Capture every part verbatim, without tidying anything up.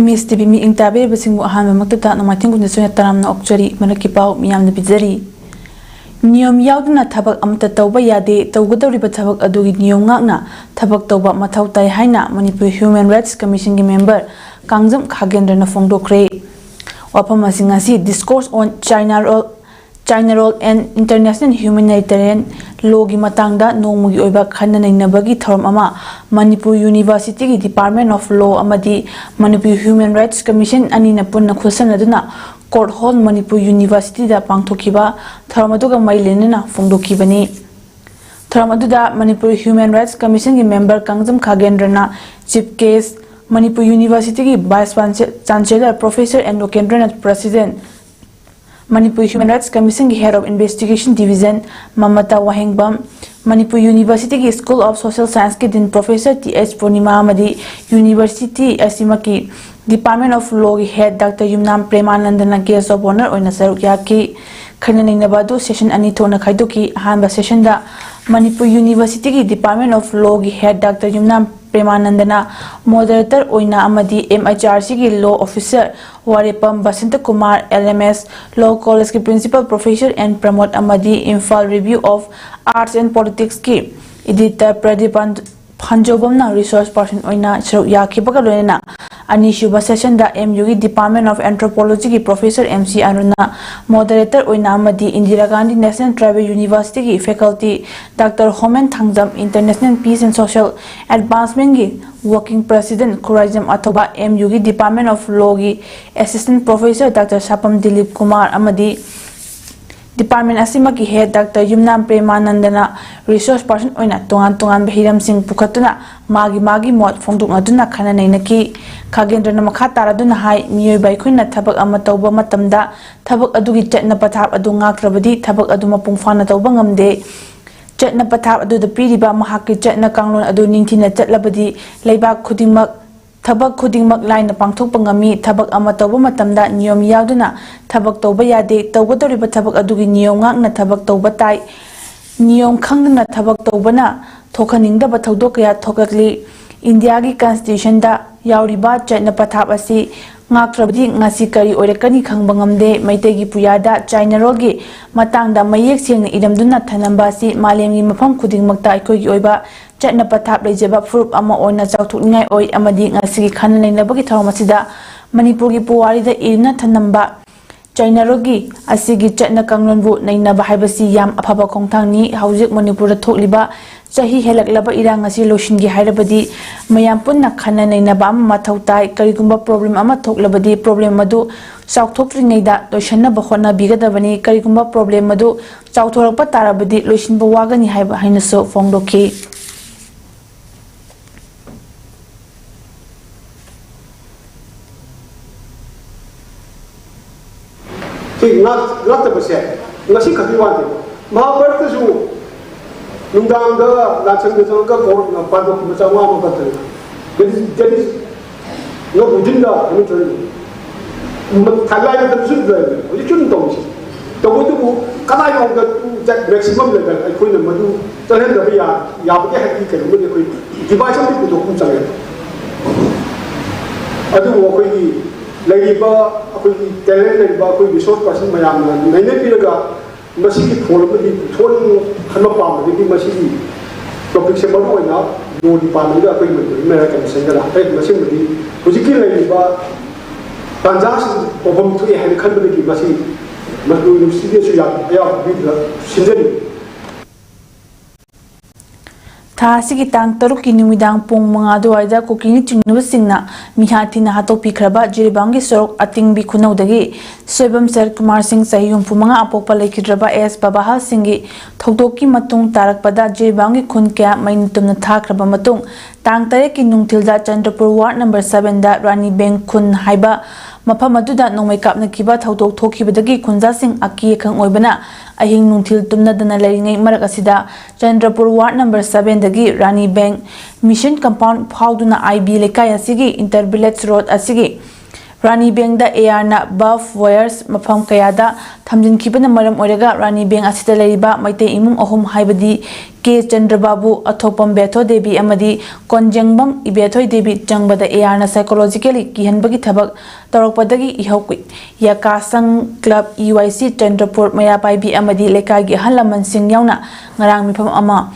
ꯃꯤꯁ TV ꯃꯤꯠꯌꯦꯡ ꯇꯥꯕꯤꯔꯤꯕꯁꯤꯡꯕꯨ ꯑꯍꯥꯟꯕꯃꯛꯇꯗ ꯅꯣꯡꯃꯥꯏꯊꯦꯝ ꯀꯨꯟꯖꯁꯣꯏꯅ ꯇꯔꯥꯝꯅ ꯑꯣꯛꯆꯔꯤ꯫ ꯃꯔꯛꯀꯤ ꯄꯥꯎ ꯃꯤꯌꯥꯝꯅ ꯄꯤꯖꯔꯤ꯫ ꯅꯤꯌꯣꯝ ꯌꯥꯎꯗꯅ ꯊꯕꯛ ꯑꯃꯠꯇ ꯇꯧꯕ ꯌꯥꯗꯦ꯫ ꯇꯧꯒꯗꯧꯔꯤꯕ ꯊꯕꯛ ꯑꯗꯨꯒꯤ ꯅꯤꯌꯣꯝ ꯉꯥꯛꯅ ꯊꯕꯛ ꯇꯧꯕ ꯃꯊꯧ ꯇꯥꯏ ꯍꯥꯏꯅ ꯃꯅꯤꯄꯨꯔ ꯍ꯭ꯌꯨꯃꯦꯟ ꯔꯥꯏꯠꯁ ꯀꯃꯤꯁꯟꯒꯤ ꯃꯦꯝꯕꯔ ꯀꯥꯡꯖꯝ ꯈꯥꯒꯦꯟꯗ꯭ꯔꯅ ꯐꯣꯡꯗꯣꯛꯈ꯭ꯔꯦ꯫ ꯋꯥꯐꯝ ꯑꯁꯤ ꯉꯁꯤ Discourse on China Role, China Role and International Humanitarian Lawꯒꯤ ꯃꯇꯥꯡꯗ ꯅꯣꯡꯃꯒꯤ ꯑꯣꯏꯕ ꯈꯟꯅ ꯅꯩꯅꯕꯒꯤ ꯊꯧꯔꯝ ꯑꯃ ꯃꯅꯤꯄꯨꯔ ꯌꯨꯅꯤꯚꯔꯁꯤꯇꯤꯒꯤ Department of Law ꯑꯃꯗꯤ ꯃꯅꯤꯄꯨꯔ ꯍ꯭ꯌꯨꯃꯦꯟ ꯔꯥꯏꯠꯁ ꯀꯃꯤꯁꯟ ꯑꯅꯤꯅ ꯄꯨꯟꯅ ꯈꯨꯠꯁꯝꯅꯗꯨꯅ Court Hall ꯃꯅꯤꯄꯨꯔ ꯌꯨꯅꯤꯚꯔꯁꯤꯇꯤꯗ ꯄꯥꯡꯊꯣꯛꯈꯤꯕ ꯊꯧꯔꯝ ꯑꯗꯨꯒ ꯃꯔꯤ ꯂꯩꯅꯅ ꯐꯣꯡꯗꯣꯛꯈꯤꯕꯅꯤ꯫ ꯊꯧꯔꯝ ꯑꯗꯨꯗ ꯃꯅꯤꯄꯨꯔ ꯍ꯭ꯌꯨꯃꯦꯟ ꯔꯥꯏꯠꯁ ꯀꯃꯤꯁꯟꯒꯤ ꯃꯦꯝꯕꯔ ꯀꯥꯡꯖꯝ ꯈꯥꯒꯦꯟꯗ꯭ꯔꯅ Chief Guest, ꯃꯅꯤꯄꯨꯔ ꯌꯨꯅꯤꯚꯔꯁꯤꯇꯤꯒꯤ Vice Chancellor Professor ꯑꯦꯟ ꯂꯣꯀꯦꯟꯗ꯭ꯔꯅ President, ꯃꯅꯤꯄꯨꯔ ꯍ꯭ꯌꯨꯃꯦꯟ ꯔꯥꯏꯠꯁ ꯀꯃꯤꯁꯟꯒꯤ Head of Investigation Division ꯃꯃꯇꯥ ꯋꯥꯍꯦꯡꯕꯝ, ꯃꯅꯤꯄꯨꯔ ꯌꯨꯅꯤꯚꯔꯁꯤꯇꯤꯒꯤ School of Social Scienceꯀꯤ Dean Professor T H Purnima ꯑꯃꯗꯤ ꯌꯨꯅꯤꯚꯔꯁꯤꯇꯤ ꯑꯁꯤꯃꯛꯀꯤ Department of Lawꯒꯤ Head Doctor ꯌꯨꯝꯅꯥꯝ ꯄ꯭ꯔꯦꯃꯥꯅꯟꯗꯅ Guest of Honour ꯑꯣꯏꯅ ꯁꯔꯨꯛ ꯌꯥꯈꯤ꯫ ꯈꯟꯅ ꯅꯩꯅꯕ ꯑꯗꯨ session ꯑꯅꯤ ꯊꯣꯛꯅ ꯈꯥꯏꯗꯣꯛꯈꯤ꯫ ꯑꯍꯥꯟꯕ sessionꯗ ꯃꯅꯤꯄꯨꯔ ꯌꯨꯅꯤꯚꯔꯁꯤꯇꯤꯒꯤ Department of Lawꯒꯤ Head Doctor ꯌꯨꯝꯅꯥꯝ ꯄ꯭ꯔꯦꯃꯥꯅꯟꯗꯅ moderator ꯑꯣꯏꯅ ꯑꯃꯗꯤ MHRCꯒꯤ Law Officer ꯋꯥꯔꯦꯄꯝ ꯕꯁꯟꯇ ꯀꯨꯃꯥꯔ, LMS Law Collegeꯀꯤ Principal Professor ꯑꯦꯟ ꯄ꯭ꯔꯃꯣꯗ ꯑꯃꯗꯤ Imphal Review of Arts and Politicsꯀꯤ Editor ꯄ꯭ꯔꯗꯤꯄꯥꯟ ꯐꯥꯟꯖꯧꯕꯝꯅ resource person ꯑꯣꯏꯅ ꯁꯔꯨꯛ ꯌꯥꯈꯤꯕꯒ ꯂꯣꯏꯅꯅ ꯑꯅꯤꯁꯨꯕ sessionꯗ MUꯒꯤ Department of Anthropologyꯒꯤ Professor ꯑꯦꯝ ꯁꯤ ꯑꯔꯨꯟꯅ moderator ꯑꯣꯏꯅ ꯑꯃꯗꯤ Indira Gandhi National Tribal Universityꯒꯤ faculty Doctor ꯍꯣꯃꯦꯟ Thangjam, International Peace and Social Advancementꯀꯤ Working President Khuraijam ꯑꯊꯧꯕ, MUꯒꯤ Department of Lawꯒꯤ Assistant Professor Doctor ꯁꯥꯄꯝ Dilip Kumar ꯑꯃꯗꯤ Department ꯑꯁꯤꯃꯛꯀꯤ Head Doctor Yumnam ꯄ꯭ꯔꯦꯃꯥꯅꯟꯗꯅ resource person ꯑꯣꯏꯅ ꯇꯣꯉꯥꯟ ꯇꯣꯉꯥꯟꯕ ꯍꯤꯔꯝꯁꯤꯡ ꯄꯨꯈꯠꯇꯨꯅ ꯃꯥꯒꯤ ꯃꯥꯒꯤ ꯃꯣꯠ ꯐꯣꯡꯗꯣꯛꯅꯗꯨꯅ ꯈꯟꯅ ꯅꯩꯅꯈꯤ꯫ ꯈꯥꯒꯦꯟꯗ꯭ꯔꯅ ꯃꯈꯥ ꯇꯥꯔꯗꯨꯅ ꯍꯥꯏ, ꯃꯤꯑꯣꯏꯕ ꯑꯩꯈꯣꯏꯅ ꯊꯕꯛ ꯑꯃ ꯇꯧꯕ ꯃꯇꯝꯗ ꯊꯕꯛ ꯑꯗꯨꯒꯤ ꯆꯠꯅ ꯄꯊꯥꯞ ꯑꯗꯨ ꯉꯥꯛꯇ꯭ꯔꯕꯗꯤ ꯊꯕꯛ ꯑꯗꯨ ꯃꯄꯨꯡ ꯐꯥꯅ ꯇꯧꯕ ꯉꯝꯗꯦ꯫ ꯆꯠꯅ ꯄꯊꯥꯞ ꯑꯗꯨꯗ ꯄꯤꯔꯤꯕ ꯃꯍꯥꯛꯀꯤ ꯆꯠꯅ ꯀꯥꯡꯂꯣꯟ ꯑꯗꯨ ꯅꯤꯡꯊꯤꯅ ꯆꯠꯂꯕꯗꯤ ꯂꯩꯕꯥꯛ ꯈꯨꯗꯤꯡꯃꯛ, ꯊꯕꯛ ꯈꯨꯗꯤꯡꯃꯛ ꯂꯥꯏꯅ ꯄꯥꯡꯊꯣꯛꯄ ꯉꯝꯃꯤ꯫ ꯊꯕꯛ ꯑꯃ ꯇꯧꯕ ꯃꯇꯝꯗ ꯅꯤꯌꯣꯝ ꯌꯥꯎꯗꯅ ꯊꯕꯛ ꯇꯧꯕ ꯌꯥꯗꯦ꯫ ꯇꯧꯒꯗꯧꯔꯤꯕ ꯊꯕꯛ ꯑꯗꯨꯒꯤ ꯅꯤꯌꯣꯝ ꯉꯥꯛꯅ ꯊꯕꯛ ꯇꯧꯕ ꯇꯥꯏ꯫ ꯅꯤꯌꯣꯝ ꯈꯪꯗꯅ ꯊꯕꯛ ꯇꯧꯕꯅ ꯊꯣꯛꯍꯟꯅꯤꯡꯗꯕ ꯊꯧꯗꯣꯛ ꯀꯌꯥ ꯊꯣꯛꯂꯛꯂꯤ꯫ ꯏꯟꯗꯤꯌꯥꯒꯤ Constitutionꯗ ꯌꯥꯎꯔꯤꯕ ꯆꯠꯅ ꯄꯊꯥꯞ ꯑꯁꯤ ꯉꯥꯛꯇ꯭ꯔꯕꯗꯤ ꯉꯁꯤ ꯀꯔꯤ ꯑꯣꯏꯔꯛꯀꯅꯤ ꯈꯪꯕ ꯉꯝꯗꯦ꯫ ꯃꯩꯇꯩꯒꯤ ꯄꯨꯌꯥꯗ ꯆꯥꯏꯅꯔꯣꯜꯒꯤ ꯃꯇꯥꯡꯗ ꯃꯌꯦꯛ ꯁꯦꯡꯅ ꯏꯔꯝꯗꯨꯅ ꯊꯅꯝꯕ ꯑꯁꯤ ꯃꯥꯂꯦꯝꯒꯤ ꯃꯐꯝ ꯈꯨꯗꯤꯡꯃꯛꯇ ꯑꯩꯈꯣꯏꯒꯤ ꯑꯣꯏꯕ ꯆꯠꯅ ꯄꯊꯥꯞ ꯂꯩꯖꯕ ꯐꯨꯔꯨꯞ ꯑꯃ ꯑꯣꯏꯅ ꯆꯥꯎꯊꯣꯛꯅꯤꯡꯉꯥꯏ ꯑꯣꯏ꯫ ꯑꯃꯗꯤ ꯉꯁꯤꯒꯤ ꯈꯟꯅ ꯅꯩꯅꯕꯒꯤ ꯊꯧꯔꯝ ꯑꯁꯤꯗ ꯃꯅꯤꯄꯨꯔꯒꯤ ꯄꯨꯋꯥꯔꯤꯗ ꯏꯗꯨꯅ ꯊꯅꯝꯕ ꯆꯥꯏꯅꯔꯣꯜꯒꯤ ꯑꯁꯤꯒꯤ ꯆꯠꯅ ꯀꯥꯡꯂꯣꯟꯕꯨ ꯅꯩꯅꯕ ꯍꯥꯏꯕꯁꯤ ꯌꯥꯝ ꯑꯐꯕ ꯈꯣꯡꯊꯥꯡꯅꯤ꯫ ꯍꯧꯖꯤꯛ ꯃꯅꯤꯄꯨꯔꯗ ꯊꯣꯛꯂꯤꯕ ꯆꯍꯤ ꯍꯦꯜꯂꯛꯂꯕ ꯏꯔꯥꯡ ꯑꯁꯤ ꯂꯣꯏꯁꯤꯟꯒꯦ ꯍꯥꯏꯔꯕꯗꯤ ꯃꯌꯥꯝ ꯄꯨꯟꯅ ꯈꯟꯅ ꯅꯩꯅꯕ ꯑꯃ ꯃꯊꯧ ꯇꯥꯏ꯫ ꯀꯔꯤꯒꯨꯝꯕ ꯄ꯭ꯔꯣꯕ꯭ꯂꯦꯝ ꯑꯃ ꯊꯣꯛꯂꯕꯗꯤ ꯄ꯭ꯔꯣꯕ꯭ꯂꯦꯝ ꯑꯗꯨ ꯆꯥꯎꯊꯣꯛꯇ꯭ꯔꯤꯉꯩꯗ ꯂꯣꯏꯁꯤꯟꯅꯕ ꯍꯣꯠꯅꯕꯤꯒꯗꯕꯅꯤ꯫ ꯀꯔꯤꯒꯨꯝꯕ ꯄ꯭ꯔꯣꯕ꯭ꯂꯦꯝ ꯑꯗꯨ ꯆꯥꯎꯊꯣꯔꯛꯄ ꯇꯥꯔꯕꯗꯤ ꯂꯣꯏꯁꯤꯟꯕ ꯋꯥꯒꯅꯤ ꯍꯥꯏꯕ ꯍꯥꯏꯅꯁꯨ ꯐꯣꯡꯗꯣꯛꯈꯤ꯫ ꯁꯤ ꯉꯥꯛ- ꯉꯥꯛꯇꯕꯁꯦ ꯉꯁꯤ ꯈꯛꯀꯤ ꯋꯥꯗꯦ꯫ ꯃꯍꯥꯚꯥꯔꯠꯇꯁꯨ ꯅꯨꯡꯗꯥꯡꯗ ꯂꯥꯟꯁꯪꯗ ꯆꯪꯉꯒ ꯀꯧꯔꯛꯅ ꯄꯥꯟꯊꯣꯛꯈꯤꯕ ꯆꯥꯝꯃꯉꯥ ꯑꯃ ꯈꯛꯇꯅꯤ꯫ That is, that is not within the commentary. ꯊꯥꯏꯅ ꯃꯇꯝꯗꯁꯨ ꯂꯩꯔꯝꯃꯦ, ꯍꯧꯖꯤꯛꯁꯨ ꯑꯗꯨꯝ ꯇꯧꯔꯤꯁꯤ꯫ ꯇꯧꯕꯇꯕꯨ ꯀꯗꯥꯏꯐꯥꯎꯗ ꯇꯨ ꯗꯦꯠ ꯃꯦꯛꯁꯤꯃꯝ ꯂꯦꯚꯦꯜ ꯑꯩꯈꯣꯏꯅ ꯃꯗꯨ ꯆꯠꯍꯟꯗꯕ ꯌꯥ- ꯌꯥꯕꯒꯦ ꯍꯥꯏꯕꯒꯤ ꯀꯩꯅꯣꯝꯃꯗꯤ ꯑꯩꯈꯣꯏ ꯗꯤꯚꯥꯏꯁ ꯑꯃꯗꯤ ꯄꯨꯊꯣꯛꯄ ꯑꯃ ꯆꯪꯉꯦ꯫ ꯑꯗꯨꯕꯨ ꯑꯩꯈꯣꯏꯒꯤ ꯂꯩꯔꯤꯕ, ꯑꯩꯈꯣꯏꯒꯤ ꯇꯦꯂꯦꯟ ꯂꯩꯔꯤꯕ ꯑꯩꯈꯣꯏ ꯔꯤꯁꯣꯔꯁ ꯄꯥꯔꯁꯟ ꯃꯌꯥꯝꯅ ꯅꯩꯅꯕꯤꯔꯒ ꯃꯁꯤꯒꯤ ꯐꯣꯟ ꯑꯃꯗꯤ ꯊꯣꯛꯍꯟꯅꯤꯡꯕ ꯄꯥꯝꯕꯗꯒꯤ ꯃꯁꯤꯒꯤ ꯇꯣꯄꯤꯛꯁꯦ ꯃꯔꯨ ꯑꯣꯏꯅ ꯂꯣ ꯗꯤꯄꯥꯔꯠꯃꯦꯟꯒ ꯑꯩꯈꯣꯏ ꯃꯅꯤꯄꯨꯔꯒꯤ ꯃꯦꯔꯥ ꯀꯃꯤꯁꯟꯒꯅ ꯑꯩ ꯃꯁꯤꯃꯗꯤ ꯍꯧꯖꯤꯛꯀꯤ ꯂꯩꯔꯤꯕ ꯇꯥꯟꯖꯥꯁꯤꯡ ꯇꯧꯐꯝ ꯊꯣꯛꯑꯦ ꯍꯥꯏꯅ ꯈꯟꯕꯗꯒꯤ ꯃꯁꯤ ꯃꯅꯤꯄꯨꯔ ꯌꯨꯅꯤꯚꯔꯁꯤꯇꯤꯗꯁꯨ ꯌꯥꯝ ꯑꯌꯥꯝꯕ ꯄꯤꯗꯨꯅ ꯁꯤꯟꯖꯔꯤ꯫ ꯊꯥ ꯑꯁꯤꯒꯤ ꯇꯥꯡ ꯇꯔꯨꯛꯀꯤ ꯅꯨꯃꯤꯗꯥꯡ ꯄꯨꯡ ꯃꯉꯥ ꯑꯗꯨꯋꯥꯏꯗ ꯀꯨꯀꯤꯅ ꯆꯤꯡꯅꯕꯁꯤꯡꯅ ꯃꯤꯍꯥꯠ ꯊꯤꯅ ꯍꯥꯠꯇꯣꯛꯄꯤꯈ꯭ꯔꯕ ꯖꯤꯔꯤꯕꯥꯝꯒꯤ ꯁꯣꯔꯣꯛ ꯑꯇꯤꯡꯕꯤ ꯈꯨꯅꯧꯗꯒꯤ ꯁꯣꯏꯕꯝ ꯁꯔꯠ ꯀꯨꯃꯥꯔ ꯁꯤꯡ, ꯆꯍꯤ ꯍꯨꯝꯐꯨ ꯃꯉꯥ, ꯑꯄꯣꯛꯄ ꯂꯩꯈꯤꯗ꯭ꯔꯕ ꯑꯦꯁ ꯕꯕꯥꯍꯜ ꯁꯤꯡꯒꯤ ꯊꯧꯗꯣꯛꯀꯤ ꯃꯇꯨꯡ ꯇꯥꯔꯛꯄꯗ ꯖꯤꯔꯤꯕꯥꯝꯒꯤ ꯈꯨꯟ ꯀꯌꯥ ꯃꯩꯅ ꯇꯨꯝꯅ ꯊꯥꯈ꯭ꯔꯕ ꯃꯇꯨꯡ, ꯇꯥꯡ ꯇꯔꯦꯠꯀꯤ ꯅꯨꯡꯊꯤꯜꯗ ꯆꯟꯗ꯭ꯔꯄꯨꯔ ꯋꯥꯔꯗ ꯅꯝꯕꯔ ꯁꯕꯦꯟꯗ ꯔꯥꯅꯤ ꯕꯦꯡ ꯈꯨꯟ ꯍꯥꯏꯕ ꯃꯐꯝ ꯑꯗꯨꯗ ꯅꯣꯡꯃꯩ ꯀꯥꯞꯅꯈꯤꯕ ꯊꯧꯗꯣꯛ ꯊꯣꯛꯈꯤꯕꯗꯒꯤ ꯈꯨꯟꯖꯥꯁꯤꯡ ꯑꯀꯤ ꯑꯈꯪ ꯑꯣꯏꯕꯅ ꯑꯍꯤꯡ ꯅꯨꯡꯊꯤꯜ ꯇꯨꯝꯅꯗꯅ ꯂꯩꯔꯤꯉꯩ ꯃꯔꯛ ꯑꯁꯤꯗ ꯆꯟꯗ꯭ꯔꯄꯨꯔ ꯋꯥꯔꯗ ꯅꯝꯕꯔ ꯁꯕꯦꯟꯗꯒꯤ ꯔꯥꯅꯤ ꯕꯦꯡ ꯃꯤꯁꯟ ꯀꯝꯄꯥꯎꯟ ꯐꯥꯎꯗꯨꯅ ꯑꯥꯏ ꯕꯤ ꯂꯩꯀꯥꯏ ꯑꯁꯤꯒꯤ ꯏꯟꯇꯔ ꯚꯤꯂꯦꯖ ꯔꯣꯗ ꯑꯁꯤꯒꯤ ꯔꯥꯅꯤ ꯕꯦꯡꯗ ꯑꯦ ꯑꯥꯔꯅ ꯕꯥꯔꯕ ꯋꯥꯌꯔꯁ ꯃꯐꯝ ꯀꯌꯥꯗ ꯊꯝꯖꯤꯟꯈꯤꯕꯅ ꯃꯔꯝ ꯑꯣꯏꯔꯒ ꯔꯥꯅꯤ ꯕꯦꯡ ꯑꯁꯤꯗ ꯂꯩꯔꯤꯕ ꯃꯩꯇꯩ ꯏꯃꯨꯡ ꯑꯍꯨꯝ, ꯍꯥꯏꯕꯗꯤ ꯀꯦ ꯆꯟꯗ꯭ꯔꯕꯥꯕꯨ, ꯑꯊꯣꯛꯄꯝ ꯕꯦꯊꯣ ꯗꯦꯕꯤ ꯑꯃꯗꯤ ꯀꯣꯟꯖꯦꯡꯕꯝ ꯏꯕꯦꯊꯣꯏ ꯗꯦꯕꯤ ꯆꯪꯕꯗ ꯑꯦ ꯑꯥꯔꯅ psychologically ꯀꯤꯍꯟꯕꯒꯤ ꯊꯕꯛ ꯇꯧꯔꯛꯄꯗꯒꯤ ꯏꯍꯧ ꯀꯨꯏ꯫ ꯌꯥꯀꯥꯁꯪ ꯀ꯭ꯂꯕ, ꯏ ꯋꯥꯏ ꯁꯤ, ꯆꯟꯗ꯭ꯔꯄꯨꯔ ꯃꯩꯔꯥ ꯄꯥꯏꯕꯤ ꯑꯃꯗꯤ ꯂꯩꯀꯥꯏꯒꯤ ꯑꯍꯜ ꯂꯃꯟꯁꯤꯡ ꯌꯥꯎꯅ ꯉꯔꯥꯡ ꯃꯤꯐꯝ ꯑꯃ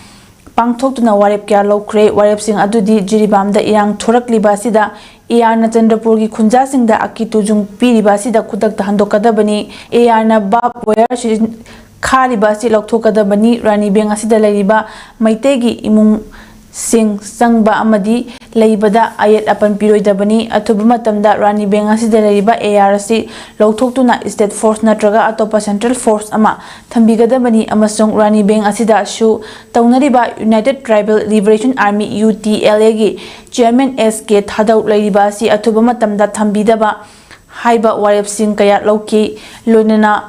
ꯄꯥꯡꯊꯣꯛꯇꯨꯅ ꯋꯥꯔꯦꯞ ꯀꯌꯥ ꯂꯧꯈ꯭ꯔꯦ꯫ ꯋꯥꯔꯦꯞꯁꯤꯡ ꯑꯗꯨꯗꯤ ꯖꯤꯔꯤꯕꯥꯝꯗ ꯏꯔꯥꯡ ꯊꯣꯔꯛꯂꯤꯕ ꯑꯁꯤꯗ ꯑꯦ ꯑꯥꯔꯅ ꯆꯟꯗ꯭ꯔꯄꯨꯔꯒꯤ ꯈꯨꯟꯖꯥꯁꯤꯡꯗ ꯑꯀꯤ ꯇꯨꯖꯨꯡ ꯄꯤꯔꯤꯕ ꯑꯁꯤꯗ ꯈꯨꯗꯛꯇ ꯍꯟꯗꯣꯛꯀꯗꯕꯅꯤ꯫ ꯑꯦ ꯑꯥꯔꯅ ꯕꯥꯔꯕ ꯋꯥꯌꯔ ꯁꯤꯖꯤꯟ-, ꯈꯥꯔꯤꯕ ꯑꯁꯤ ꯂꯧꯊꯣꯛꯀꯗꯕꯅꯤ꯫ ꯔꯥꯅꯤ ꯕꯦꯡ ꯑꯁꯤꯗ ꯂꯩꯔꯤꯕ ꯃꯩꯇꯩꯒꯤ ꯏꯃꯨꯡꯁꯤꯡ ꯆꯪꯕ ꯑꯃꯗꯤ ꯂꯩꯕꯗ ꯑꯌꯦꯠ ꯑꯄꯟ ꯄꯤꯔꯣꯏꯗꯕꯅꯤ꯫ ꯑꯊꯨꯕ ꯃꯇꯝꯗ ꯔꯥꯅꯤ ꯕꯦꯡ ꯑꯁꯤꯗ ꯂꯩꯔꯤꯕ ꯑꯦ ꯑꯥꯔ ꯑꯁꯤ ꯂꯧꯊꯣꯛꯇꯨꯅ state force ꯅꯠꯇ꯭ꯔꯒ ꯑꯇꯣꯞꯄ central force ꯑꯃ ꯊꯝꯕꯤꯒꯗꯕꯅꯤ ꯑꯃꯁꯨꯡ ꯔꯥꯅꯤ ꯕꯦꯡ ꯑꯁꯤꯗꯁꯨ ꯇꯧꯅꯔꯤꯕ United Tribal Liberation Army, U T L ꯑꯦꯒꯤ chairman ꯑꯦꯁ ꯀꯦ ꯊꯥꯗꯧ ꯂꯩꯔꯤꯕ ꯑꯁꯤ ꯑꯊꯨꯕ ꯃꯇꯝꯗ ꯊꯝꯕꯤꯗꯕ ꯍꯥꯏꯕ ꯋꯥꯔꯦꯞꯁꯤꯡ ꯀꯌꯥ ꯂꯧꯈꯤ꯫ ꯂꯣꯏꯅꯅ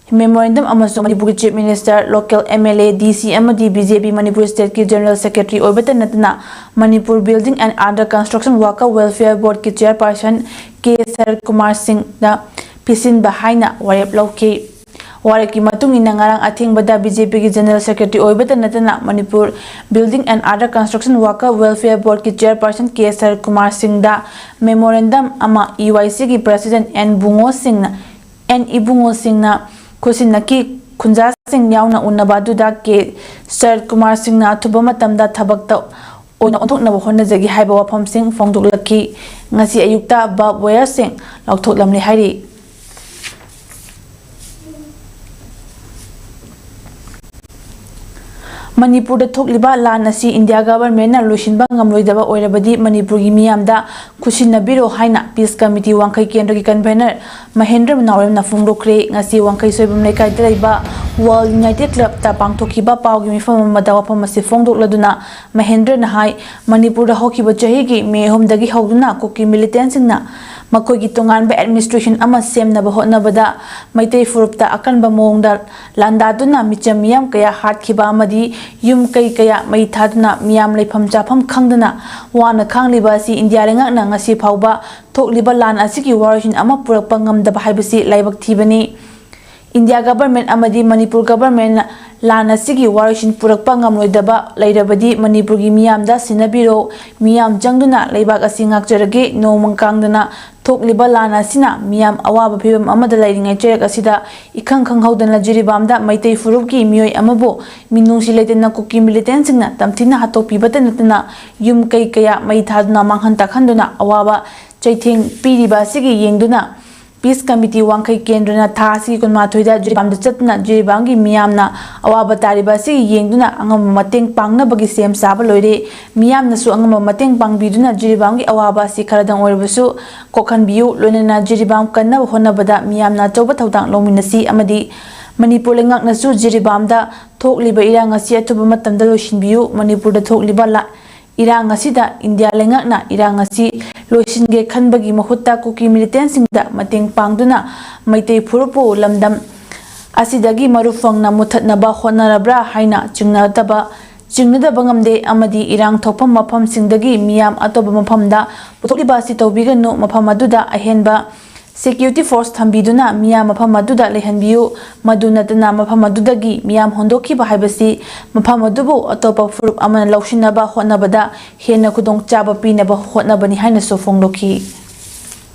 memorandum ꯑꯃꯁꯨꯡ ꯃꯅꯤꯄꯨꯔꯒꯤ Chief Minister, local M L A, D C ꯑꯃꯗꯤ B J P Manipur stateꯀꯤ General Secretary ꯑꯣꯏꯕꯇ ꯅꯠꯇꯅ Manipur Building and Under Construction Worker Welfare Boardꯀꯤ chairperson ꯀꯦ ꯁꯔꯠ ꯀꯨꯃꯥꯔ ꯁꯤꯡꯅ ꯄꯤꯁꯤꯟꯕ ꯍꯥꯏꯅ ꯋꯥꯔꯦꯞ ꯂꯧꯈꯤ꯫ ꯋꯥꯔꯦꯞꯀꯤ ꯃꯇꯨꯡ ꯏꯟꯅ ꯉꯔꯥꯡ ꯑꯊꯦꯡꯕꯗ B J Pꯒꯤ General Secretary ꯑꯣꯏꯕꯇ ꯅꯠꯇꯅ Manipur Building and Under Construction Worker Welfare Boardꯀꯤ chairperson ꯀꯦ ꯁꯔꯠ ꯀꯨꯃꯥꯔ ꯁꯤꯡꯗ memorandum ꯑꯃ ꯏ ꯋꯥꯏ ꯁꯤꯒꯤ president ꯑꯦꯟ ꯕꯨꯡꯉꯣ ꯁꯤꯡꯅ, ꯑꯦꯟ ꯏꯕꯨꯡꯉꯣ ꯁꯤꯡꯅ ꯈꯨꯠꯁꯤꯟꯅꯈꯤ꯫ ꯈꯨꯟꯖꯥꯁꯤꯡ ꯌꯥꯎꯅ ꯎꯅꯕ ꯑꯗꯨꯗ ꯀꯦ ꯁꯔꯠ ꯀꯨꯃꯥꯔ ꯁꯤꯡꯅ ꯑꯊꯨꯕ ꯃꯇꯝꯗ ꯊꯕꯛꯇ ꯑꯣꯏꯅ ꯑꯣꯟꯊꯣꯛꯅꯕ ꯍꯣꯠꯅꯖꯒꯦ ꯍꯥꯏꯕ ꯋꯥꯐꯝꯁꯤꯡ ꯐꯣꯡꯗꯣꯛꯂꯛꯈꯤ꯫ ꯉꯁꯤ ꯑꯌꯨꯛꯇ ꯕꯥꯔꯕ ꯋꯥꯌꯔꯁꯤꯡ ꯂꯧꯊꯣꯛꯂꯝꯂꯦ ꯍꯥꯏꯔꯤ꯫ ꯃꯅꯤꯄꯨꯔꯗ ꯊꯣꯛꯂꯤꯕ ꯂꯥꯟ ꯑꯁꯤ ꯏꯟꯗꯤꯌꯥ governmentꯅ ꯂꯣꯏꯁꯤꯟꯕ ꯉꯝꯂꯣꯏꯗꯕ ꯑꯣꯏꯔꯕꯗꯤ ꯃꯅꯤꯄꯨꯔꯒꯤ ꯃꯤꯌꯥꯝꯗ ꯈꯨꯠꯁꯤꯟꯅꯕꯤꯔꯣ ꯍꯥꯏꯅ Peace Committee ꯋꯥꯡꯈꯩ ꯀꯦꯟꯗ꯭ꯔꯒꯤ convener ꯃꯍꯦꯟꯗ꯭ꯔ ꯅꯥꯎꯔꯦꯝꯅ ꯐꯣꯡꯗꯣꯛꯈ꯭ꯔꯦ꯫ ꯉꯁꯤ ꯋꯥꯡꯈꯩ ꯁꯣꯏꯕꯝ ꯂꯩꯀꯥꯏꯗ ꯂꯩꯕ World United Clubꯇ ꯄꯥꯡꯊꯣꯛꯈꯤꯕ ꯄꯥꯎꯒꯤ ꯃꯤꯐꯝ ꯑꯃꯗ ꯋꯥꯐꯝ ꯑꯁꯤ ꯐꯣꯡꯗꯣꯛꯂꯗꯨꯅ ꯃꯍꯦꯟꯗ꯭ꯔꯅ ꯍꯥꯏ, ꯃꯅꯤꯄꯨꯔꯗ ꯍꯧꯈꯤꯕ ꯆꯍꯤꯒꯤ ꯃꯦ ꯑꯍꯨꯝꯗꯒꯤ ꯍꯧꯗꯨꯅ ꯀꯨꯀꯤ militantꯁꯤꯡꯅ ꯃꯈꯣꯏꯒꯤ ꯇꯣꯉꯥꯟꯕ ꯑꯦꯗꯃꯤꯅꯤꯁꯇ꯭ꯔꯦꯁꯟ ꯑꯃ ꯁꯦꯝꯅꯕ ꯍꯣꯠꯅꯕꯗ ꯃꯩꯇꯩ ꯐꯨꯔꯨꯞꯇ ꯑꯀꯟꯕ ꯃꯑꯣꯡꯗ ꯂꯥꯟꯗꯥꯗꯨꯅ ꯃꯤꯆꯝ ꯃꯤꯌꯥꯝ ꯀꯌꯥ ꯍꯥꯠꯈꯤꯕ ꯑꯃꯗꯤ ꯌꯨꯝ ꯀꯩ ꯀꯌꯥ ꯃꯩ ꯊꯥꯗꯨꯅ ꯃꯤꯌꯥꯝ ꯂꯩꯐꯝ ꯆꯥꯐꯝ ꯈꯪꯗꯅ ꯋꯥꯅ ꯈꯥꯡꯂꯤꯕ ꯑꯁꯤ ꯏꯟꯗꯤꯌꯥ ꯂꯩꯉꯥꯛꯅ ꯉꯁꯤ ꯐꯥꯎꯕ ꯊꯣꯛꯂꯤꯕ ꯂꯥꯟ ꯑꯁꯤꯒꯤ ꯋꯥꯔꯣꯏꯁꯤꯟ ꯑꯃ ꯄꯨꯔꯛꯄ ꯉꯝꯗꯕ ꯍꯥꯏꯕꯁꯤ ꯂꯥꯏꯕꯛ ꯊꯤꯕꯅꯤ꯫ ꯏꯟꯗꯤꯌꯥ ꯒꯚꯔꯟꯃꯦꯟꯠ ꯑꯃꯗꯤ ꯃꯅꯤꯄꯨꯔ ꯒꯚꯔꯟꯃꯦꯟꯠꯅ ꯂꯥꯟ ꯑꯁꯤꯒꯤ ꯋꯥꯔꯣꯏꯁꯤꯟ ꯄꯨꯔꯛꯄ ꯉꯝꯂꯣꯏꯗꯕ ꯂꯩꯔꯕꯗꯤ ꯃꯅꯤꯄꯨꯔꯒꯤ ꯃꯤꯌꯥꯝꯗ ꯁꯤꯟꯅꯕꯤꯔꯣ, ꯃꯤꯌꯥꯝ ꯆꯪꯗꯨꯅ ꯂꯩꯕꯥꯛ ꯑꯁꯤ ꯉꯥꯛꯆꯔꯒꯦ, ꯅꯣꯡꯃ ꯀꯥꯡꯗꯅ ꯊꯣꯛꯂꯤꯕ ꯂꯥꯟ ꯑꯁꯤꯅ ꯃꯤꯌꯥꯝ ꯑꯋꯥꯕ ꯐꯤꯕꯝ ꯑꯃꯗ ꯂꯩꯔꯤꯉꯩ ꯆꯩꯔꯛ ꯑꯁꯤꯗ ꯏꯈꯪ ꯈꯪꯍꯧꯗꯅ ꯖꯤꯔꯤꯕꯥꯝꯗ ꯃꯩꯇꯩ ꯐꯨꯔꯨꯞꯀꯤ ꯃꯤꯑꯣꯏ ꯑꯃꯕꯨ ꯃꯤꯅꯨꯡꯁꯤ ꯂꯩꯇꯅ ꯀꯨꯀꯤ ꯃꯤꯂꯤꯇꯦꯟꯁꯤꯡꯅ ꯇꯝꯊꯤꯅ ꯍꯥꯠꯇꯣꯛꯄꯤꯕꯇ ꯅꯠꯇꯅ ꯌꯨꯝ ꯀꯩ ꯀꯌꯥ ꯃꯩ ꯊꯥꯗꯨꯅ ꯃꯥꯡꯍꯟ ꯇꯥꯛꯍꯟꯗꯨꯅ ꯑꯋꯥꯕ ꯆꯩꯊꯦꯡ ꯄꯤꯔꯤꯕ ꯑꯁꯤꯒꯤ ꯌꯦꯡꯗꯨꯅ ꯄꯤꯁ ꯀꯃꯤꯇꯤ ꯋꯥꯡꯈꯩ ꯀꯦꯟꯗ꯭ꯔꯅ ꯊꯥ ꯑꯁꯤꯒꯤ ꯀꯨꯟꯃꯥꯊꯣꯏꯗ ꯖꯤꯔꯤꯕꯥꯝꯗ ꯆꯠꯇꯨꯅ ꯖꯤꯔꯤꯕꯥꯝꯒꯤ ꯃꯤꯌꯥꯝꯅ ꯑꯋꯥꯕ ꯇꯥꯔꯤꯕ ꯑꯁꯤꯒꯤ ꯌꯦꯡꯗꯨꯅ ꯑꯉꯝꯕ ꯃꯇꯦꯡ ꯄꯥꯡꯅꯕꯒꯤ ꯁꯦꯝ ꯁꯥꯕ ꯂꯣꯏꯔꯦ꯫ ꯃꯤꯌꯥꯝꯅꯁꯨ ꯑꯉꯝꯕ ꯃꯇꯦꯡ ꯄꯥꯡꯕꯤꯗꯨꯅ ꯖꯤꯔꯤꯕꯥꯝꯒꯤ ꯑꯋꯥꯕ ꯑꯁꯤ ꯈꯔꯗꯪ ꯑꯣꯏꯔꯕꯁꯨ ꯀꯣꯛꯍꯟꯕꯤꯌꯨ꯫ ꯂꯣꯏꯅꯅ ꯖꯤꯔꯤꯕꯥꯝ ꯀꯟꯅꯕ ꯍꯣꯠꯅꯕꯗ ꯃꯤꯌꯥꯝꯅ ꯑꯆꯧꯕ ꯊꯧꯗꯥꯡ ꯂꯧꯃꯤꯟꯅꯁꯤ ꯑꯃꯗꯤ ꯃꯅꯤꯄꯨꯔ ꯂꯩꯉꯥꯛꯅꯁꯨ ꯖꯤꯔꯤꯕꯥꯝꯗ ꯊꯣꯛꯂꯤꯕ ꯏꯔꯥꯡ ꯑꯁꯤ ꯑꯊꯨꯕ ꯃꯇꯝꯗ ꯂꯣꯏꯁꯤꯟꯕꯤꯌꯨ꯫ ꯃꯅꯤꯄꯨꯔꯗ ꯊꯣꯛꯂꯤꯕ ꯂꯥ-, ꯏꯔꯥꯡ ꯑꯁꯤꯗ ꯏꯟꯗꯤꯌꯥ ꯂꯩꯉꯥꯛꯅ ꯏꯔꯥꯡ ꯑꯁꯤ ꯂꯣꯏꯁꯤꯟꯒꯦ ꯈꯟꯕꯒꯤ ꯃꯍꯨꯠꯇ ꯀꯨꯀꯤ ꯃꯤꯂꯤꯇꯦꯟꯁꯤꯡꯗ ꯃꯇꯦꯡ ꯄꯥꯡꯗꯨꯅ ꯃꯩꯇꯩ ꯐꯨꯔꯨꯞꯄꯨ ꯂꯝꯗꯝ ꯑꯁꯤꯗꯒꯤ ꯃꯔꯨ ꯐꯪꯅ ꯃꯨꯊꯠꯅꯕ ꯍꯣꯠꯅꯔꯕ꯭ꯔꯥ ꯍꯥꯏꯅ ꯆꯤꯡꯅꯗꯕ, ꯆꯤꯡꯅꯗꯕ ꯉꯝꯗꯦ ꯑꯃꯗꯤ ꯏꯔꯥꯡ ꯊꯣꯛꯐꯝ ꯃꯐꯝꯁꯤꯡꯗꯒꯤ ꯃꯤꯌꯥꯝ ꯑꯇꯣꯞꯄ ꯃꯐꯝꯗ ꯄꯨꯊꯣꯛꯂꯤꯕ ꯑꯁꯤ ꯇꯧꯕꯤꯒꯅꯨ꯫ ꯃꯐꯝ ꯑꯗꯨꯗ ꯑꯍꯦꯟꯕ ꯁꯦꯀ꯭ꯌꯨꯔꯤꯇꯤ ꯐꯣꯔꯁ ꯊꯝꯕꯤꯗꯨꯅ ꯃꯤꯌꯥꯝ ꯃꯐꯝ ꯑꯗꯨꯗ ꯂꯩꯍꯟꯕꯤꯌꯨ꯫ ꯃꯗꯨ ꯅꯠꯇꯅ ꯃꯐꯝ ꯑꯗꯨꯗꯒꯤ ꯃꯤꯌꯥꯝ ꯍꯣꯟꯗꯣꯛꯈꯤꯕ ꯍꯥꯏꯕꯁꯤ ꯃꯐꯝ ꯑꯗꯨꯕꯨ ꯑꯇꯣꯞꯄ ꯐꯨꯔꯨꯞ ꯑꯃꯅ ꯂꯧꯁꯤꯟꯅꯕ ꯍꯣꯠꯅꯕꯗ ꯍꯦꯟꯅ ꯈꯨꯗꯣꯡꯆꯥꯕ ꯄꯤꯅꯕ ꯍꯣꯠꯅꯕꯅꯤ ꯍꯥꯏꯅꯁꯨ ꯐꯣꯡꯗꯣꯛꯈꯤ꯫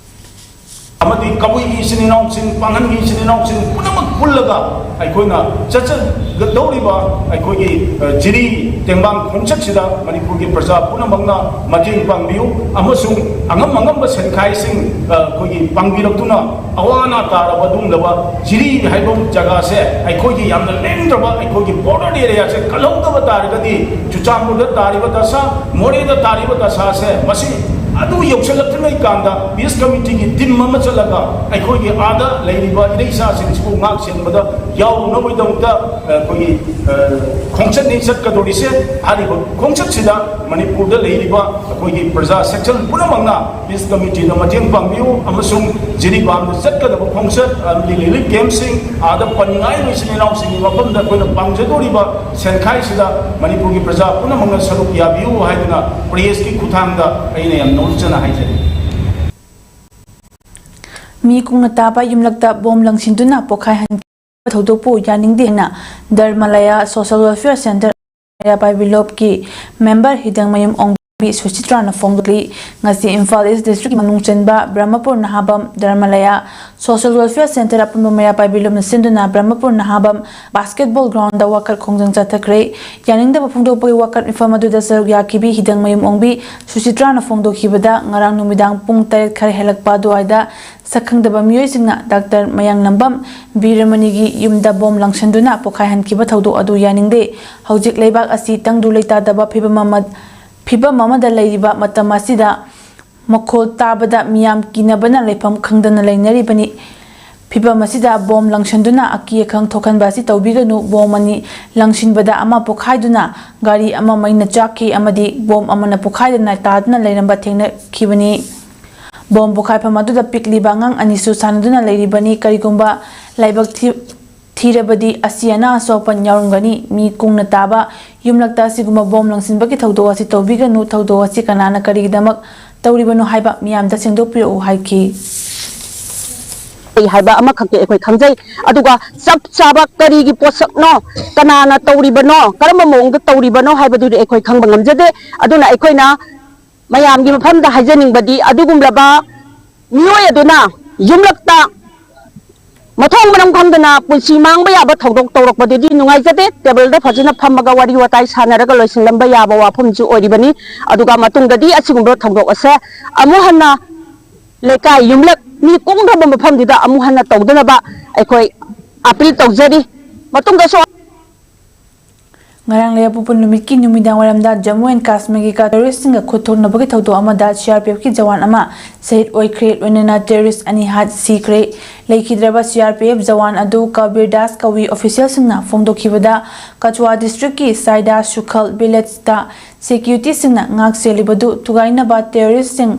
ꯑꯃꯗꯤ ꯀꯕꯨꯏꯒꯤ ꯏꯆꯤꯟ ꯏꯅꯥꯎꯁꯤꯡ, ꯄꯥꯡꯒꯟꯒꯤ ꯏꯆꯤꯟ ꯏꯅꯥꯎꯁꯤꯡ ꯄꯨꯝꯅꯃꯛ ꯄꯨꯜꯂꯒ ꯑꯩꯈꯣꯏꯅ ꯆꯠꯆꯒꯗꯧꯔꯤꯕ ꯑꯩꯈꯣꯏꯒꯤ, ꯑ, ꯖꯤꯔꯤ ꯇꯦꯡꯕꯥꯡ ꯈꯣꯡꯆꯠꯁꯤꯗ ꯃꯅꯤꯄꯨꯔꯒꯤ ꯄ꯭ꯔꯖꯥ ꯄꯨꯝꯅꯃꯛꯅ ꯃꯇꯦꯡ ꯄꯥꯡꯕꯤꯌꯨ ꯑꯃꯁꯨꯡ ꯑꯉꯝ ꯑꯉꯝꯕ ꯁꯦꯟꯈꯥꯏꯁꯤꯡ, ꯑ, ꯑꯩꯈꯣꯏꯒꯤ ꯄꯥꯡꯕꯤꯔꯛꯇꯨꯅ ꯑꯋꯥ ꯑꯅꯥ ꯇꯥꯔꯕ ꯑꯗꯨꯒꯨꯝꯂꯕ ꯖꯤꯔꯤ ꯍꯥꯏꯕ ꯖꯒꯥꯁꯦ ꯑꯩꯈꯣꯏꯒꯤ ꯌꯥꯝꯅ ꯂꯦꯡꯗ꯭ꯔꯕ ꯑꯩꯈꯣꯏꯒꯤ ꯕꯣꯔꯗꯔ ꯑꯦꯔꯤꯌꯥꯁꯦ ꯀꯜꯍꯧꯗꯕ ꯇꯥꯔꯒꯗꯤ ꯆꯨꯔꯆꯥꯟꯄꯨꯔꯗ ꯇꯥꯔꯤꯕ ꯗꯁꯥ, ꯃꯣꯔꯦꯗ ꯇꯥꯔꯤꯕ ꯗꯁꯥꯁꯦ ꯃꯁꯤ ꯑꯗꯨ ꯌꯧꯁꯤꯜꯂꯛꯇ꯭ꯔꯤꯉꯩ ꯀꯥꯟꯗ ꯄꯤꯁ ꯀꯃꯤꯇꯤꯒꯤ ꯇꯤꯝ ꯑꯃ ꯆꯠꯂꯒ ꯑꯩꯈꯣꯏꯒꯤ ꯑꯥꯗ ꯂꯩꯔꯤꯕ ꯏꯔꯩꯆꯥꯁꯤꯡꯁꯤꯕꯨ ꯉꯥꯛ ꯁꯦꯟꯕꯗ ꯌꯥꯎꯅꯕꯒꯤꯗꯃꯛꯇ ꯑꯩꯈꯣꯏꯒꯤ ꯈꯣꯡꯆꯠꯅꯤ ꯆꯠꯀꯗꯧꯔꯤꯁꯦ꯫ ꯍꯥꯏꯔꯤꯕ ꯈꯣꯡꯆꯠꯁꯤꯗ ꯃꯅꯤꯄꯨꯔꯗ ꯂꯩꯔꯤꯕ ꯑꯩꯈꯣꯏꯒꯤ ꯄ꯭ꯔꯖꯥ ꯁꯦꯛꯁꯟ ꯄꯨꯝꯅꯃꯛꯅ ꯄꯤꯁ ꯀꯃꯤꯇꯤꯗ ꯃꯇꯦꯡ ꯄꯥꯡꯕꯤꯌꯨ ꯑꯃꯁꯨꯡ ꯖꯤꯔꯤꯕꯥꯝꯗ ꯆꯠꯀꯗꯕ ꯈꯣꯡꯆꯠ ꯑꯃꯗꯤ ꯔꯤꯂꯤꯐ ꯀꯦꯝꯞꯁꯤꯡ, ꯑꯥꯗ ꯄꯟꯅꯤꯡꯉꯥꯏ ꯑꯣꯏꯕ ꯏꯆꯤꯟ ꯏꯅꯥꯎꯁꯤꯡꯒꯤ ꯃꯐꯝꯗ ꯑꯩꯈꯣꯏꯅ ꯄꯥꯡꯖꯗꯧꯔꯤꯕ ꯁꯦꯟꯈꯥꯏꯁꯤꯗ ꯃꯅꯤꯄꯨꯔꯒꯤ ꯄ꯭ꯔꯖꯥ ꯄꯨꯝꯅꯃꯛꯅ ꯁꯔꯨꯛ ꯌꯥꯕꯤꯌꯨ ꯍꯥꯏꯗꯨꯅ ꯄ꯭ꯔꯦꯁꯀꯤ ꯈꯨꯠꯊꯥꯡꯗ ꯑꯩꯅ ꯌꯥꯝ ꯅꯣꯛꯆꯅ ꯍꯥꯏꯖꯔꯤ꯫ ꯃꯤ ꯀꯨꯡꯅ ꯇꯥꯕ ꯌꯨꯝꯂꯛꯇ ꯕꯣꯝ ꯂꯪꯁꯤꯟꯗꯨꯅ ꯄꯣꯈꯥꯏꯍꯟꯈꯤꯕ ꯊꯧꯗꯣꯛꯄꯨ ꯌꯥꯅꯤꯡꯗꯦ ꯍꯥꯏꯅ ꯗꯔꯃꯥꯂꯌꯥ ꯁꯣꯁꯦꯜ ꯋꯦꯜꯐꯤꯌꯔ ꯁꯦꯟꯇꯔ ꯃꯩꯔꯥ ꯄꯥꯏꯕꯤ ꯂꯣꯞꯀꯤ ꯃꯦꯝꯕꯔ ꯍꯤꯗꯪꯃꯌꯨꯝ ꯑꯣꯡꯕꯤ ꯁꯨꯆꯤꯇ꯭ꯔꯥꯅ ꯐꯣꯡꯗꯣꯛꯂꯤ꯫ ꯉꯁꯤ ꯏꯝꯐꯥꯜ ꯏꯁ ꯗꯤꯁꯇ꯭ꯔꯤꯛꯀꯤ ꯃꯅꯨꯡ ꯆꯟꯕ ꯕ꯭ꯔꯍꯃꯄꯨꯔ ꯅꯍꯥꯕꯝ ꯗꯔꯃꯥꯂꯌꯥ ꯁꯣꯁꯦꯜ ꯋꯦꯜꯐꯤꯌꯔ ꯁꯦꯟꯇꯔ ꯑꯄꯨꯟꯕ ꯃꯩꯔꯥ ꯄꯥꯏꯕꯤ ꯂꯣꯞꯅ ꯁꯤꯟꯗꯨꯅ ꯕ꯭ꯔꯍꯃꯄꯨꯔ ꯅꯍꯥꯕꯝ ꯕꯥꯁꯀꯦꯠꯕꯣꯜ ꯒ꯭ꯔꯥꯎꯟꯗ ꯋꯥꯀꯠ ꯈꯣꯡꯖꯪ ꯆꯠꯊꯈ꯭ꯔꯦ꯫ ꯌꯥꯅꯤꯡꯗꯕ ꯐꯣꯡꯗꯣꯛꯄꯒꯤ ꯋꯥꯀꯠ ꯃꯤꯐꯝ ꯑꯗꯨꯗ ꯁꯔꯨꯛ ꯌꯥꯈꯤꯕꯤ ꯍꯤꯗꯪꯃꯌꯨꯝ ꯑꯣꯡꯕꯤ ꯁꯨꯆꯤꯇ꯭ꯔꯥꯅ ꯐꯣꯡꯗꯣꯛꯈꯤꯕꯗ, ꯉꯔꯥꯡ ꯅꯨꯃꯤꯗꯥꯡ ꯄꯨꯡ ꯇꯔꯦꯠ ꯈꯔ ꯍꯦꯜꯂꯛꯄ ꯑꯗꯨꯋꯥꯏꯗ ꯁꯛꯈꯪꯗꯕ ꯃꯤꯑꯣꯏꯁꯤꯡꯅ ꯗꯥꯛꯇꯔ ꯃꯌꯥꯡꯂꯝꯕꯝ ꯕꯤꯔꯃꯅꯤꯒꯤ ꯌꯨꯝꯗ ꯕꯣꯝ ꯂꯪꯁꯟꯗꯨꯅ ꯄꯣꯈꯥꯏꯍꯟꯈꯤꯕ ꯊꯧꯗꯣꯛ ꯑꯗꯨ ꯌꯥꯅꯤꯡꯗꯦ꯫ ꯍꯧꯖꯤꯛ ꯂꯩꯕꯥꯛ ꯑꯁꯤ ꯇꯪꯗꯨ ꯂꯩꯇꯥꯗꯕ ꯐꯤꯕꯝ ꯑꯃ, ꯐꯤꯕꯝ ꯑꯃꯗ ꯂꯩꯔꯤꯕ ꯃꯇꯝ ꯑꯁꯤꯗ ꯃꯈꯣꯜ ꯇꯥꯕꯗ ꯃꯤꯌꯥꯝ ꯀꯤꯅꯕꯅ ꯂꯩꯐꯝ ꯈꯪꯗꯅ ꯂꯩꯅꯔꯤꯕꯅꯤ꯫ ꯐꯤꯕꯝ ꯑꯁꯤꯗ ꯕꯣꯝ ꯂꯪꯁꯟꯗꯨꯅ ꯑꯀꯤ ꯑꯈꯪ ꯊꯣꯛꯍꯟꯕ ꯑꯁꯤ ꯇꯧꯕꯤꯒꯅꯨ꯫ ꯕꯣꯝ ꯑꯅꯤ ꯂꯪꯁꯤꯟꯕꯗ ꯑꯃ ꯄꯣꯈꯥꯏꯗꯨꯅ ꯒꯥꯔꯤ ꯑꯃ ꯃꯩꯅ ꯆꯥꯛꯈꯤ ꯑꯃꯗꯤ ꯕꯣꯝ ꯑꯃꯅ ꯄꯣꯈꯥꯏꯗꯅ ꯇꯥꯗꯨꯅ ꯂꯩꯔꯝꯕ ꯊꯦꯡꯅꯈꯤꯕꯅꯤ꯫ ꯕꯣꯝ ꯄꯣꯈꯥꯏꯐꯝ ꯑꯗꯨꯗ ꯄꯤꯛꯂꯤꯕ ꯑꯉꯥꯡ ꯑꯅꯤꯁꯨ ꯁꯥꯟꯅꯗꯨꯅ ꯂꯩꯔꯤꯕꯅꯤ꯫ ꯀꯔꯤꯒꯨꯝꯕ ꯂꯥꯏꯕꯛ ꯊꯤ-, ꯊꯤꯔꯕꯗꯤ ꯑꯁꯤ ꯑꯅꯥ ꯑꯁꯣꯛ ꯑꯄꯟ ꯌꯥꯎꯔꯝꯒꯅꯤ꯫ ꯃꯤ ꯀꯨꯡꯅ ꯇꯥꯕ ꯌꯨꯝꯂꯛꯇ ꯑꯁꯤꯒꯨꯝꯕ ꯕꯣꯝ ꯂꯪꯁꯤꯟꯕꯒꯤ ꯊꯧꯗꯣꯛ ꯑꯁꯤ ꯇꯧꯕꯤꯒꯅꯨ꯫ ꯊꯧꯗꯣꯛ ꯑꯁꯤ ꯀꯅꯥꯅ ꯀꯔꯤꯒꯤꯗꯃꯛ ꯇꯧꯔꯤꯕꯅꯣ ꯍꯥꯏꯕ ꯃꯤꯌꯥꯝꯗ ꯁꯦꯡꯗꯣꯛꯄꯤꯔꯛꯎ ꯍꯥꯏꯈꯤ꯫ ꯍꯥꯏꯕ ꯑꯃꯈꯛꯇꯤ ꯑꯩꯈꯣꯏ ꯈꯪꯖꯩ꯫ ꯑꯗꯨꯒ ꯆꯞ ꯆꯥꯕ ꯀꯔꯤꯒꯤ ꯄꯣꯠꯁꯛꯅꯣ, ꯀꯅꯥꯅ ꯇꯧꯔꯤꯕꯅꯣ, ꯀꯔꯝꯕ ꯃꯑꯣꯡꯗ ꯇꯧꯔꯤꯕꯅꯣ ꯍꯥꯏꯕꯗꯨꯗꯤ ꯑꯩꯈꯣꯏ ꯈꯪꯕ ꯉꯝꯖꯗꯦ꯫ ꯑꯗꯨꯅ ꯑꯩꯈꯣꯏꯅ ꯃꯌꯥꯝꯒꯤ ꯃꯐꯝꯗ ꯍꯥꯏꯖꯅꯤꯡꯕꯗꯤ, ꯑꯗꯨꯒꯨꯝꯂꯕ ꯃꯤꯑꯣꯏ ꯑꯗꯨꯅ ꯌꯨꯝꯂꯛꯇ ꯃꯊꯣꯡ ꯃꯔꯝ ꯈꯪꯗꯅ ꯄꯨꯟꯁꯤ ꯃꯥꯡꯕ ꯌꯥꯕ ꯊꯧꯗꯣꯛ ꯇꯧꯔꯛꯄꯗꯨꯗꯤ ꯅꯨꯡꯉꯥꯏꯖꯗꯦ꯫ ꯇꯦꯕꯜꯗ ꯐꯖꯅ ꯐꯝꯃꯒ ꯋꯥꯔꯤ ꯋꯥꯇꯥꯏ ꯁꯥꯟꯅꯔꯒ ꯂꯣꯏꯁꯤꯜꯂꯝꯕ ꯌꯥꯕ ꯋꯥꯐꯝꯁꯨ ꯑꯣꯏꯔꯤꯕꯅꯤ꯫ ꯑꯗꯨꯒ ꯃꯇꯨꯡꯗꯗꯤ ꯑꯁꯤꯒꯨꯝꯕ ꯊꯧꯗꯣꯛ ꯑꯁꯦ ꯑꯃꯨꯛ ꯍꯟꯅ ꯂꯩꯀꯥꯏ ꯌꯨꯝꯂꯛ ꯃꯤ ꯀꯨꯡꯗꯕ ꯃꯐꯝꯗꯨꯗ ꯑꯃꯨꯛ ꯍꯟꯅ ꯇꯧꯗꯅꯕ ꯑꯩꯈꯣꯏ ꯑꯥꯄꯤꯜ ꯇꯧꯖꯔꯤ꯫ ꯃꯇꯨꯡꯗꯁꯨ ꯉꯔꯥꯡ ꯂꯩꯕꯥꯛꯄꯣꯛꯄ ꯅꯨꯃꯤꯠꯀꯤ ꯅꯨꯃꯤꯗꯥꯡ ꯋꯥꯏꯔꯝꯗ ꯖꯝꯃꯨ ꯑꯦꯟ ꯀꯥꯁꯃꯤꯔꯒꯤ terroristꯁꯤꯡꯒ ꯈꯨꯠ ꯊꯣꯛꯅꯕꯒꯤ ꯊꯧꯗꯣꯛ ꯑꯃꯗ CRPFꯀꯤ ꯖꯋꯥꯟ ꯑꯃ ꯁꯍꯤꯗ ꯑꯣꯏꯈ꯭ꯔꯦ, ꯂꯣꯏꯅꯅ terrorist ꯑꯅꯤ ꯍꯥꯠ ꯁꯤꯈ꯭ꯔꯦ꯫ ꯂꯩꯈꯤꯗ꯭ꯔꯕ CRPF ꯖꯋꯥꯟ ꯑꯗꯨ ꯀꯕꯤꯔ ꯗꯥꯁ ꯀꯧꯏ꯫ Officialꯁꯤꯡꯅ ꯐꯣꯡꯗꯣꯛꯈꯤꯕꯗ, ꯀꯆꯋꯥ districtꯀꯤ ꯁꯥꯏꯗꯥ ꯁꯨꯈꯜ villageꯇ securityꯁꯤꯡꯅ ꯉꯥꯛ ꯁꯦꯜꯂꯤꯕꯗꯨ ꯊꯨꯒꯥꯏꯅꯕ terroristꯁꯤꯡ